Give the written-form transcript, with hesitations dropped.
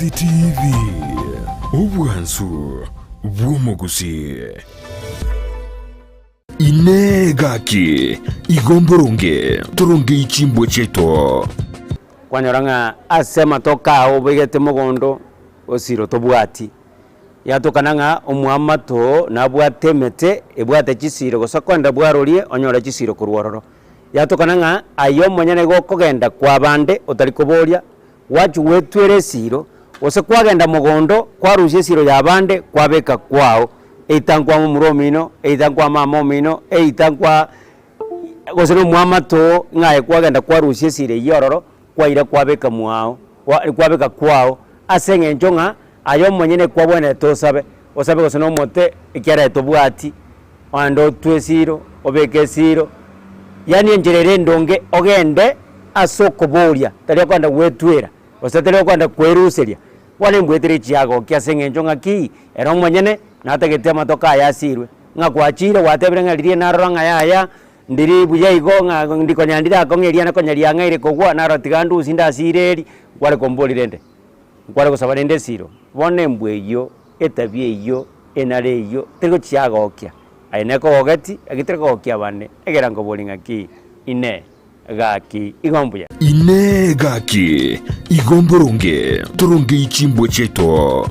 TV, obwansu bw'omogusii. Inee gaki, igo mboronge torongei chimbwa chiaito? Kwanyora ng'a ase amatoke ao obegete mogondo, osiro tobwati. Yatokana ng'a omoamato oo nabwate emete ebwate chisiro gose okoenda bwarorie onyore chisiro korwa ororo. Yatokana ng'a aye omonyene igo okogenda kwabande otari koboria, Gwachia gwetwera esiiro, gose kwagenda mogondo, kwarusia esiiro y'abande, kwabeka kwao, eita nkwa momura omino, eita nkwa mama omino, eita nkwa gose na omwamato oo, ng'a aye kwagenda kwarusia esiiro eyio ororo, kwaira kwabeka mwao, kwa kwabeka kwao, ase eng'encho ng'a aye omonyene kwabwenerete osabe, osabe gose na omote ekiagera aye tobwati, ogende otwe esiiro, obeke esiiro, yaani enchera ere endonge ogende ase okoboria, tari okogenda gwetwera, gose tari okogenda kweruseria. Bono embwetire echiagokia ase eng'encho ng'aki, ere omonyene natagete amatoke aye asirwe, ng'a gwachire gwatebire ng'a riria narora ng'a yaya, ndiri buya igo ng'a ndi konya ndire akong'u eria konya riang'aire kogwa, narora tiga ndusie ndasire eri, kware komboria rende, nkware gosaba rende esiro. Bono embwa eyio, etabia eyio, enara eyio, teri gochiagokia, aye nekogogeti, gaki teri kogokia abande, egera nkoborie ng'aki, Inee! Gaki, igo mbuya. Inee! Gaki, igo mboronge torongei chimbwa chiaito?